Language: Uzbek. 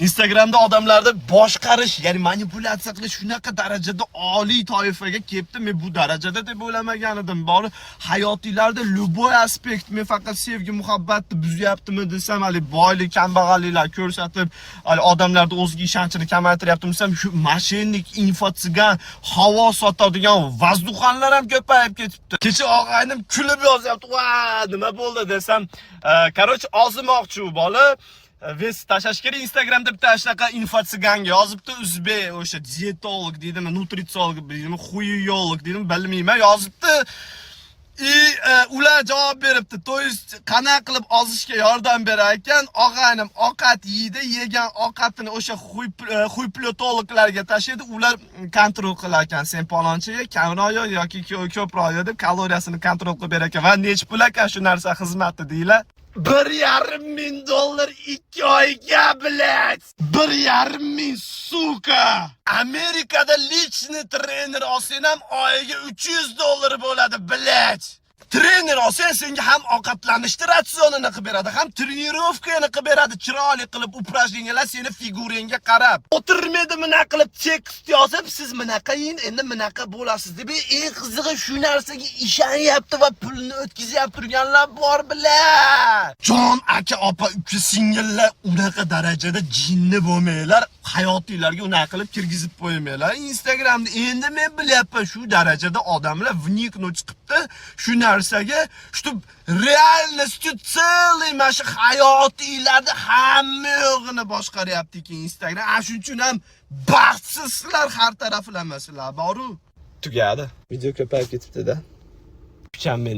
Instagramda odamlarni boshqarish, ya'ni manipulyatsiya qilish shunaqa darajada oliy toifaga kelibdi. Men bu darajada deb o'ylamagan edim. Bori hayotinglarda любой aspekt, men faqat sevgi, muhabbatni buzyaptimi desam, hali boylik, kambag'alliklar ko'rsatib, hali odamlarni o'ziga ishonchini kamaytiryaptimi desam, shu мошенник, инфоцыган, havo sotadigan воздухан lar ham ko'payib ketibdi. Kecha og'aynim kulib yozyapti. "Va, nima bo'ldi?" desam, короче, ozmoqchi u bola. Вес tashlash kerak. Instagramda bitta shunaqa инфоцыган ga yozibdi, o'zbek o'sha dietolog deydimi, nutritsiolog deydimi, хуеёлог deydimi, bilmayman, yozibdi. И ular javob beribdi. То есть qanaqa qilib ozishga yordam berar ekan. Og'aynim ovqat yeydi, yegan ovqatini o'sha хуйплетолог larga tashlaydi, ular контроль qilar ekan. Sen palonchiga kamroq ye yoki ko'proq ye deb kaloriyasini контроль qilib berar ekan. Va nechi pul ekan shu narsa xizmati deylar? 1,5 ming dollar 2 oyga, блядь! 1,5 ming, сука! Amerikada личный trener olsang ham oyiga 300 dollar bo'ladi, блядь! Trener olsang, senga ham ovqatlanishni ratsionini qilib beradi, ham тренировка ni qilib beradi, chiroyli qilib упражнения lar seni figurangga qarab. O'tirmaydi bunaqa qilib tekst yozib, siz bunaqa yiyin, endi bunaqa bo'lasiz deb. Eng qizig'i, shu narsaga ishonyapti va pulni o'tkazyapti turganlar bor, блядь. Jon aka, opa, uka, singillar, unaqa darajada jinni bo'lmanglar, hayotinglarga unaqa qilib kirgizib qo'ymanglar. Instagramda endi men bilyapman, shu darajada odamlar вникнуть chiqibdi shu narsaga, что реальностью целый mana shu hayotinglarni hamma yo'g'ini boshqaryapti ekan Instagram. A shuning uchun ham baxtsizlar har taraflama sizlar boru. Tugadi. Video ko'payib ketibdi-da. Kuchaman.